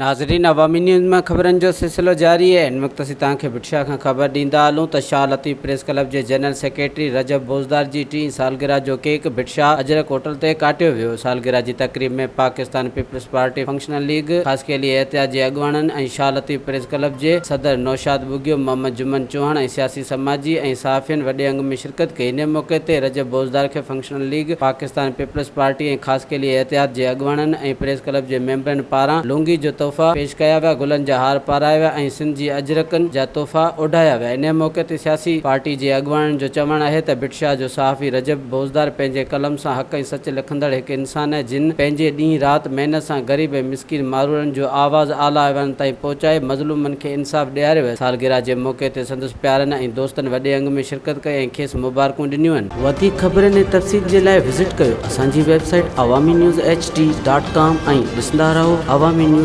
ناظرين عوامي نيوز مان خبرن جو سلسلو جاري آهي هن وقت اسين توهان کي ڀٽ شاهه کان خبر ڏيندا هلون ته شاهه لطيف پريس ڪلب جي جنرل سيڪريٽري رجب بوزدار جي ٽين سالگرهه جو ڪيڪ ڀٽ شاهه اجرڪ هوٽل تي ڪاٽيو ويو سالگرهه جي تقريب ۾ Pakistan peoples party functional league Khaskheli Ittehad جي اڳواڻن ۽ شاهه لطيف پريس ڪلب جي صدر نوشاد ٻگهيو محمد جمن چوهاڻ ۽ سياسي سماجي ۽ صحافين وڏي انگ ۾ شرڪت ڪئي انهي موقعي تي رجب بوزدار کي functional league Pakistan peoples party ۽ Khaskheli Ittehad جي اڳواڻن ۽ پريس ڪلب جي ميمبرن پاران لونگي جو تحفا پيش ڪيا ويا، گلن جا هار پارايا ويا ۽ سنڌ جي اجرڪن جا تحفا اوڍايا ويا. انهيء موقعي تي سياسي پارٽي جي اڳواڻن جو چوڻ آهي ته ڀٽ شاهه جو صحافي رجب بوزدار پنهنجي قلم سان حق ۽ سچ لکندڙ هڪ انسان آهي جن پنهنجي ڏينهن رات محنت سان غريب ۽ مسڪين ماروئڙن جو آواز اعليٰ ايوانن تائين پهچائي مظلومن کي انصاف ڏياريو آهي. سالگرهه جي موقعي تي سندس پيارن ۽ دوستن وڏي انگ ۾ شرڪت ڪئي ۽ کيس مبارڪون ڏنيون آهن. وڌيڪ خبرن ۽ تفصيل جي لاء وزٽ ڪيو اسان جي website Awami news H D dot com ۽ ڏسندا رهو عوامي نيوز.